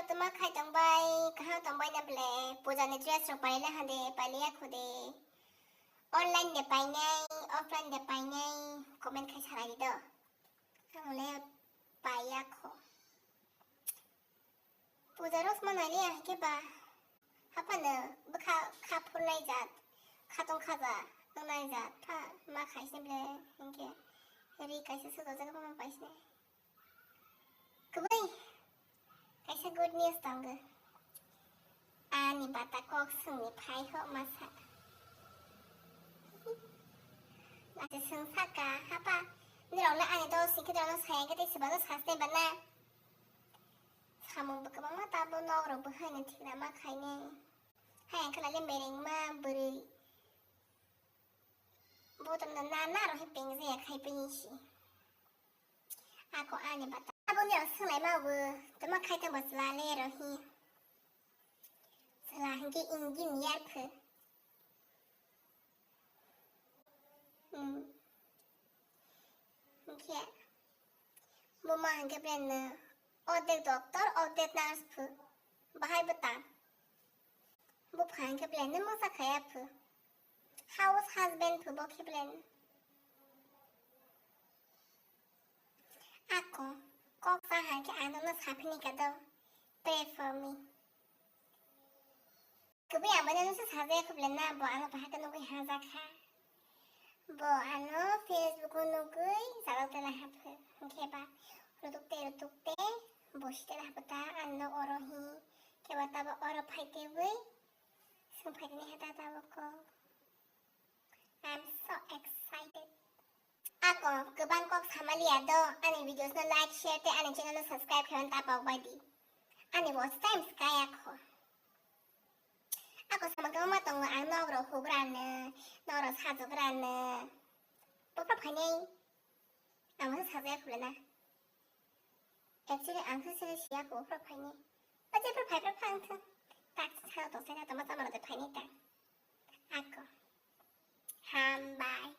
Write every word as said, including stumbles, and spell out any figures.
Tama khai tongbai, kaham tongbai na ble, puja ni dress rok pailai hande, pailai ya kho de. Online de painai, offline de painai, comment khai salai di do. Ang le paiya kho. Puja rok ma nai le ya ke ba. Hapano bwkha kha phurnai jat, khatong khaja wngnai jat, pha ma khai se ble, hinkhe ri kaisa sujajak ma paisne. Kubui, kaisa good news tongo. Ani bata kok swngni phai ho masa. Ate swng saka, hapa, nirok na ani dos singkhe nirok na sayang khe tei swbano saste bana. Samung bo kwbangma tabo nok rok bo haino thikna ma khainai. Hayang khe laile merengma bwrwi. Bo tongna na, na rok he pengje ya khai pengsi. Ako ani bata. Abo ni rok swnglaima bo. Tama khai tang bo chwla le rok he. Chwla hinkhe engineer pho. Hmm. Hinkhe. Bo ma hinkhe bene. Odek doctor, odek nurse pho. Bahai bwta. Bo pha hinkhe bene mosa khaya pho. House husband pho bo khe bene. Ako, kok sa hai khe ang nono saphini ka do. Pray for me. Kubui ang bai nono sajak khuble na, bo ano bahai khe nugui hajakha. Bo ano Facebook o nugui sajak tela haphu. Hinkhe ba rutuk te rutuk te bosi tela haphu ta ano oro hi. Khe ba tabo oro phai tebui. Sung phai tini hata tabo ko. I'm so excited. Ako kwbang kok samaliya do, ani videos no like, share tei ani channel no subscribe khaina ta pok bai di. Ani watch time skaya kho. Ako samang kama tongo ang nok rok hugra ne, nok rok sajugra ne. Bopra phainai. Ang masa sajaya khule na. Actually ang khe sini siya ko bopra phainai. Bacha bopra phai bopra phang thung. Tak sa to sena to masa mara to phainai ta. Ako. Hambai.